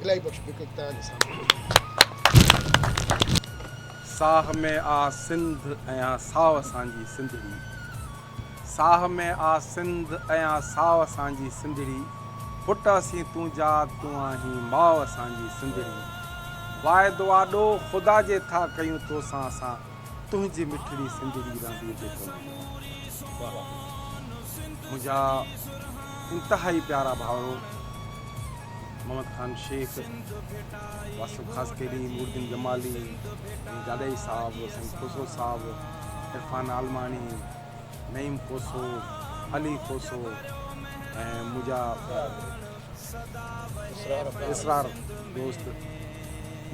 الاهي بخش بڪڪ توهان جي سامهون. ساهه ۾ آ سنڌ ۽ آ ساء اسان جي سنڌڙي ساهه ۾ آ سنڌ ۽ آ ساء اسان جي سنڌڙي پٽ اسين تنهنجا تون آهين ماء اسان جي سنڌڙي واعدو آڏو خدا جي ٿا ڪيون توسان اسان تنهنجي مٺڙي سنڌڙي رهندي جيڪو نه منهنجا انتهائي پيارا ڀائرو محمد خان شيخ، واصف خاصخيلي، نورالدين جمالي، گاڏهي صاحب، سائين کوسو صاحب، عرفان عالماڻي، نعيم کوسو، علي کوسو ۽ منهنجا اسرار دوست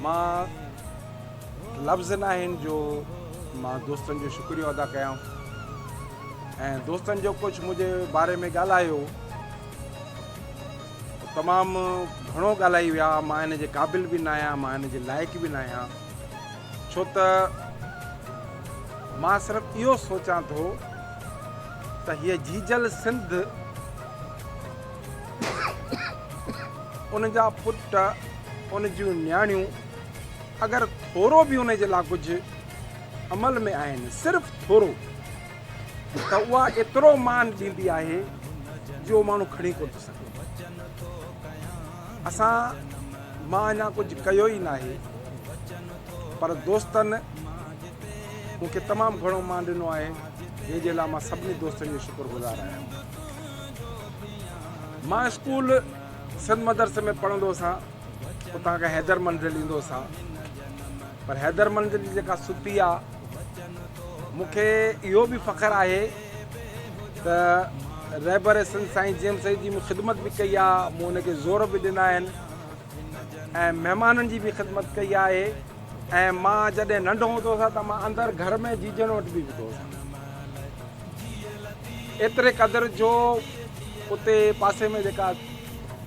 مان لفظ ناهن جو مان دوستن جو شڪريو ادا ڪيان ۽ دوستن جو ڪجهه منهنجي باري ۾ ڳالهايو تمام گهڻو ڳالهائي ويا مان ان جي قابل به نه آهيان مان ان جي لائق به نه آهيان ڇو ته مان صرف اهو سوچان ٿو ته هيء جيجل سنڌ ان جا پٽ ان جون نياڻيون اگر ٿورو به ان جي لاء ڪجهه عمل ۾ آهن صرف ٿورو ته اها ايترو مان ڏيندي آهي جو ماڻهو کڻي ڪونه ٿو سگهي. اسان مان اڃا ڪجهه ڪيو ئي ناهي پر دوستن مون کي تمام گهڻو مان ڏنو آهي جنهن جي لاء مان سڀني دوستن جو شڪر گذار آهيان. مان اسڪول سنڌ مدرسي ۾ پڙهندو هوس اتان کان حيدر منزل ايندو هوس پر حيدر منزل جي جيڪا ستي آ مون کي اهو به فخر آهي ته رهبر سنڌ سائين جي ايم سيد جي مون خدمت به ڪئي آهي مون ان کي زور به ڏنا آهن ۽ مهمانن جي به خدمت ڪئي آهي ۽ مان جڏهن ننڍو هوندو هوس ته مان اندر گهر ۾ جيجن وٽ به ويندو هوس ايتري قدر جو اتي پاسي ۾ جيڪا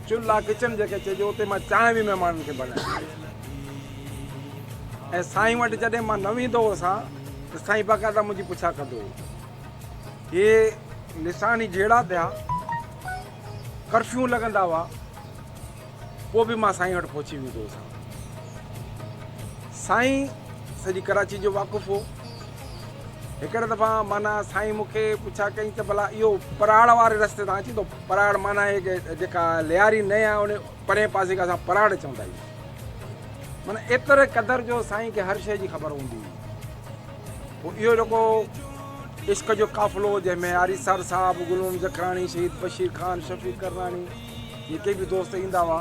چلهه آهي ڪچن جيڪي چئجي اتي مان چانهه به مهمانن کي بنائي ۽ سائين وٽ جڏهن مان نه ويندو هوس ته سائين باقاعده منهنجي پڇا ڪندو هو. هي لساني جهيڙا ٿيا، ڪرفيو لڳندا هئا، پوء به مان سائين وٽ پهچي ويندو هوس. سائين سڄي ڪراچي جو واقف هو. هڪڙي دفعا معنيٰ سائين مون کي پڇا ڪئي ته ڀلا اهو پراڙ واري رستي تان اچي ٿو، پراڙ معنيٰ جيڪا لياري نئين آهي ان پرئين پاسي کي اسان پراڙ چوندا آهيون. معنيٰ ايتري قدر جو سائين کي هر شيء جي خبر هوندي هئي. پوء اهو جيڪو عشق جو قافلو جنهن ۾ آريسر صاحب، گل محمد جکراڻي، شهيد بشير خان، شفيق ڪرناڻي جيڪي به دوست ايندا هئا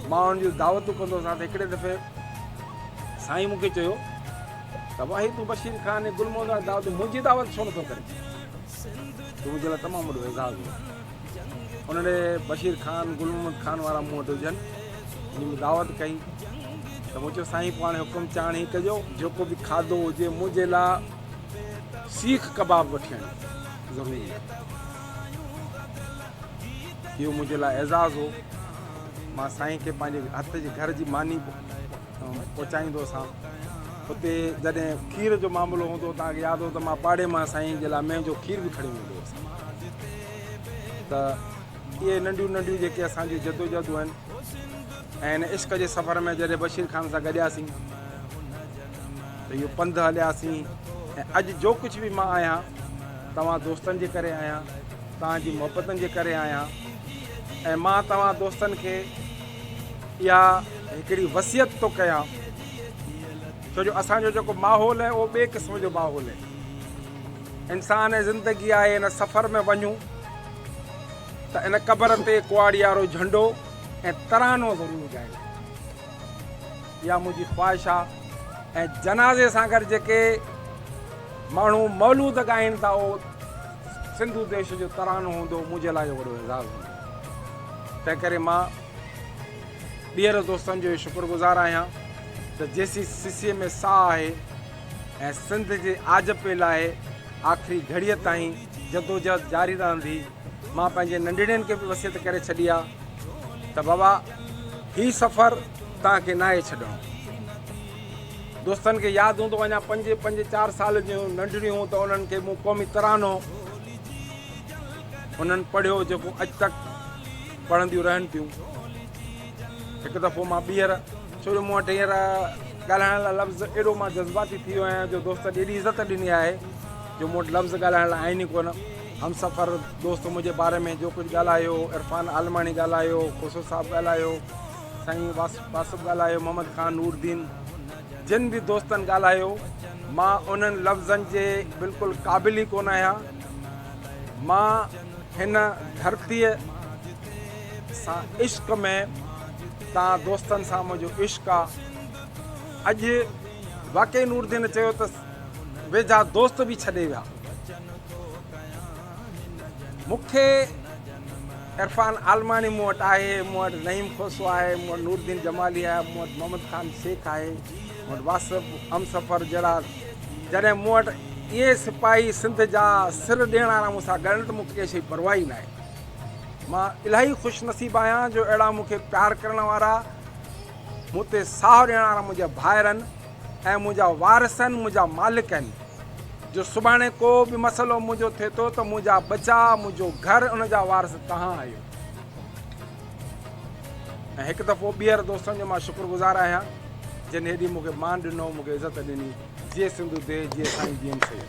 مان انهن جون دعوتون ڪندو هوس ته هڪڙي دفعي سائين مون کي چيو ته واهي تون بشير خان ۽ گل محمد واري دعوت منهنجي دعوت ڇو نٿو ڪرين؟ اهو منهنجي لاء تمام وڏو اعزاز هو. ان ڏي بشير خان، گل محمد خان وارا مون وٽ هجن، انهن مون دعوت ڪئي ته مون چيو سائين پوء هاڻي حڪم چاڻ هي ڪجو جيڪو به کاڌو هجي منهنجي لاء سيخ ڪباب وٺي آڻيو ضروري آهي. اهو منهنجي لاء اعزاز هو. مان سائين کي پنهنجي هٿ جي گهر جي ماني پهچائيندو هوس. اتي جڏهن کير جو معاملو هوندو هو توهان کي ياد هو ته مان پاڙي مان سائين جي لاء مينهن جو کير به کڻي ويندو هوس. ته اهي ننڍيون ننڍيون جيڪي اسان جون جدوجهدون آهن ۽ هن عشق جي سفر ۾ جڏهن بشير خان سان گڏياسين ته اهو پنڌ هلياسين ۽ اڄ جو ڪجهه به مان آهيان توهان دوستن جي ڪري آهيان توهان جي محبتن جي ڪري آهيان ۽ مان توهان دوستن کي اها هڪڙي وصيت ٿو ڪيان ڇو جو اسان جو جيڪو ماحول آهي اهو ٻئي قسم جو ماحول آهي انسان ۽ زندگي آهي ان سفر ۾ وڃون ته ان قبر تي ڪهاڙيارو جهنڊو ۽ ترانو ضرور ڳايو. اها منهنجي خواهش آ ۽ جنازي سان گڏ جيڪي ماڻهو مولود ڳائين ٿا اهو سنڌو ديش جو ترانو هوندو منهنجي لاء اهو وڏو اعزاز هوندو. تنهن ڪري مان ٻيهر دوستن جو شڪر گذار آهيان ته جيسين سسيء ۾ ساهه آهي ۽ سنڌ جي آجپي لاء آخري گهڙيء تائين جدوجهد جاري رهندي. مان پنهنجي ننڍڙين کي به وصيت ڪري ڇڏي آ ته بابا هي سفر توهان کي ناهي ڇڏڻو. دوستن کي ياد هوندو اڃا پنج پنج چار سال جون ننڍڙيون هيون ته انهن کي مون قومي ترانو انهن پڙهيو جيڪو اڄ تڪ پڙهنديون رهن ٿيون. هڪ دفعو مان ٻيهر ڇو جو مون وٽ هينئر ڳالهائڻ لاء لفظ ايڏو مان جذباتي ٿي ويو آهيان جو دوستن ايڏي عزت ڏني آهي جو مون وٽ لفظ ڳالهائڻ لاء آهن ئي ڪونه. همسفر دوست منهنجي باري ۾ جو ڪجهه ڳالهايو، عرفان عالماڻي ڳالهايو، کوسو صاحب ڳالهايو، سائين واصف ڳالهايو، محمد خان نور الدين جن به دوستن ڳالهايو مان انهن لفظن جي بلڪل قابل ئي ڪونه آهيان. مان هن ڌرتيء سان عشق ۾ تان دوستن سان منهنجو عشق آ. اڄ واقعي نور الدين چيو ته ويجها دوست به ڇڏي ويا. مون کي عرفان عالماڻي مون وٽ آهي، مون وٽ نعيم کوسو آهي، مون وٽ نور الدين جمالي آهي، مون وٽ محمد خان شيخ آهي، مون وٽ واصف همسفر جهڙا جڏهن مون وٽ اهي سپاهي سنڌ جا سر ڏيڻ وارا مون سان گڏ آهن ته مون کي ڪنهن شيء جي پرواهه ئي ناهي. مان الاهي خوش نصيب آهيان جو اهڙا مون کي پيار ڪرڻ وارا، مون تي ساهه ڏيڻ وارا منهنجا ڀائر آهن ۽ منهنجا وارث آهن، منهنجا مالڪ آهن جو سڀاڻي ڪو به مسئلو منهنجو ٿئي ٿو ته منهنجا ٻچا، منهنجو گهر ان جا وارث توهان آهيو. ۽ هڪ دفعو ٻيهر دوستن جو مان شڪر گذار آهيان جن هيڏي مون کي مان ڏنو، مون کي عزت ڏني. جيئي سنڌو ديس، جيئي سائين جي ايم سيد.